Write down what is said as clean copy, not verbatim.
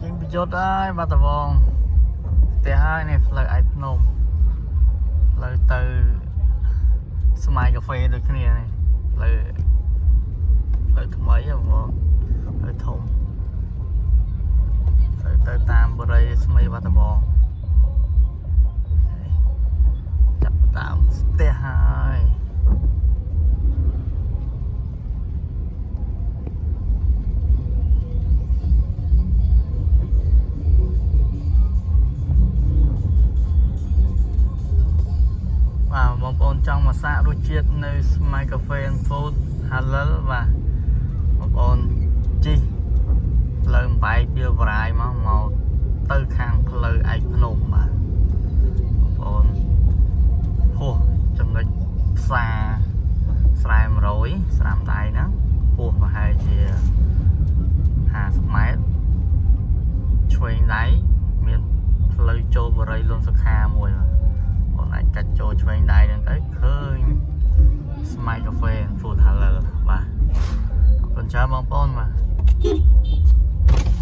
ចេញប្រយុទ្ធហើយបាត់ដបងផ្ទះហើយនេះផ្លូវឯកភ្នំផ្លូវទៅស្មៃកាហ្វេដូចគ្នានេះផ្លូវផ្លូវថ្មីហ៎បងផ្លូវធំផ្លូវទៅតាមបរិយស្មៃបាត់ដបងចាប់តាមស្ទះហើយ បាទបងប្អូនចង់មកសាករសជាតិនៅ Smile Cafe and Food Halal បាទបងប្អូនជិះផ្លូវអំបែកបៀលបរាយមកមកទៅខាងផ្លូវឯកភ្នំបាទបងប្អូនហួសចំណុចផ្សារស្រែ100ស្រាមដៃហ្នឹងហួសប្រហែលជា50ម៉ែត្រឆ្វេងដៃមានផ្លូវចូលបរិយលុនសុខាមួយបាទ បងអាចកាច់ចូលឆ្វេងដៃហ្នឹងទៅឃើញស្មៃកាហ្វេ and food halal បាទអរគុណច្រើនបងប្អូនបាទ។